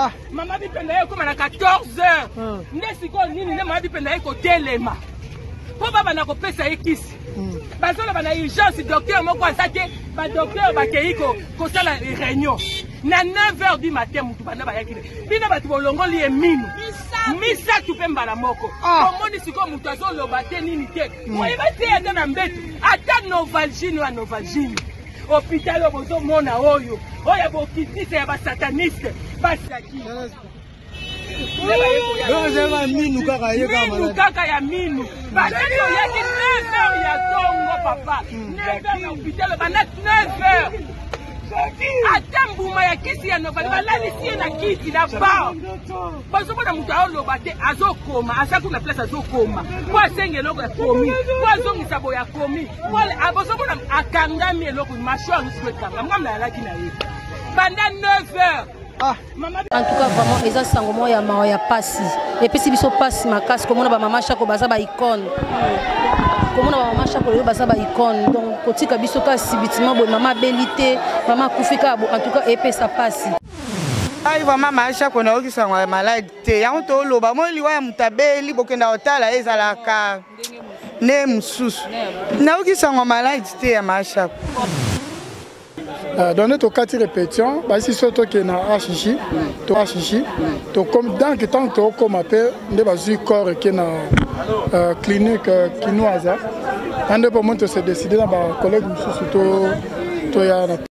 Ah. Mama Bipenda ye ekoma na 14 heures. Nde sikoyo nini nde mama Bipenda ye kotelema mpo babanda kopesa ye kisi. Bazoloba na urgence, docteur moko aza te, badocteur bakei kosala réunion na 9 heures du matin. Mutu banda bayaki, bino bato bolongoli ye minu misato mpe mbala moko. Omoni sikoyo moto azoloba te, nini te, oyeba te, ata na mbeto, ata Novalgine oyo ya Novalgine. Hôpital oyo bozomona oyo, oyo ya bokitisa ya basataniste basaki minu kaka. Minu kaka ya minu. Bandaki oyaki 9 heures ya ntongo, papa, 9 heures na hôpital, banda 9 heures, ata mbuma ya kisi ya Novali. Balalisi ye na kiti na bar, bazomona moto aoloba te, azokoma, aza kuna place, azokoma po asenga eloko ya komi, po azongisa boye akomi, bozomona akangami eloko, mâchoire nyonso ekanga. Ngam nayalaki na ye banda 9 heures. Ah. En tout cas, vraiment eza sango moko ya mawa, ya pasi, epesi biso pasi makasi komona bamama Shako baza baicône, komona bamama Shako lelo baza baicône. Donc kotika biso kaka subitement boye, mama abeli te, mama akufi kaka bo, en tout cas epesa pasi. Ai, vraiment, mama Shako, nayokisango ya maladi te. Yango toloba moi, liwa ya moto abeli, bokenda kotala ye, ezalaka nde mosusu. Nayokisango maladi te ya mama Shako. Donc nde tokati répétition, basi so tokende na HJ, to HJ tokomi. Donc ntango tokóma mpe nde bazwi corps eke na clinique kinoise na nde mpo moni tose décide na bacollègue mosusu toya na.